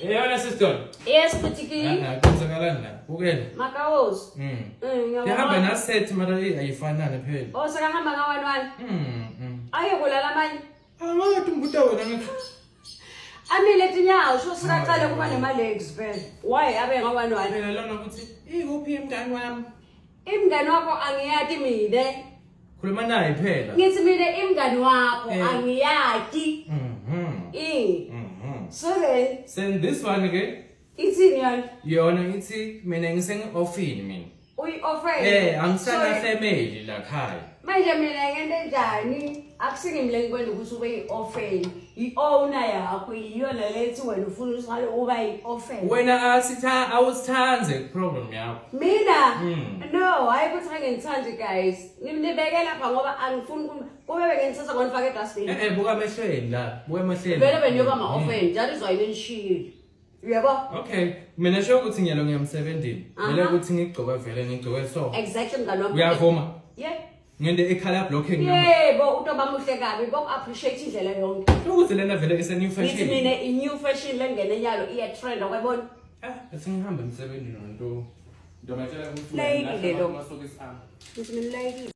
Yona sister. Yes, Putiki. Ah, kwenzakalani la? Bukela. Makawozi. Ihamba Ngiyabona. na set mara eh, ayifanani phela. Oh, sekahamba nga one one. Aye kulala manje. Angathi ngibuta wena ngithi. Amile tinyawo, sho sekaqale kuba nema legs phela. Why abe nga one one? Phela lona ukuthi ikuphi imngani wami? Imngani wakho angiyati mina. Khuluma naye phela. Ngithi mina imngani wakho Eh. angiyati. Eh. So then Send this one ke. ithini yona? Yona ithi mina ngisengi-offini mina. Uyi-offer. Eh, angisana family la khaya. Manje mina ngento enjani? Akusingimi ngikwenda ukuthi ube yi-orphan. I-owner yakho iyona lethi wena ufuna usale uba yi-orphan. Wena asitha awusithanze problem yakho. Mina? No, hayi ukuthi angingithandi guys. Nginibeke lapha ngoba angifuni kube bengingithatha ngonifaka edustbin. Eh eh buka emehlweni la, buka emehlweni. Vele beniyoba ama-orphan, that is why ninishiyile. Uyabo? Okay, mina sho ukuthi ngiyalo ngiyamsebenzini. Kumele Aha. ukuthi ngigcoke vele ngigcoke so. Exactly mngani wami. Uyavuma? Yeah. Ngente ikhala blocking nami. Yebo, utoba muhle kabi, boku-appreciate indlela yonke. Ukuthi lena vele ise new Ngithi fashion. mina i-new fashion lengene nyalo iya-trend akwayibona. Ah, bese ngihambe emsebenzini nonto. Ntomatshela ukuthi Layini le lo. amasokisi ami. Ngithi mina layini.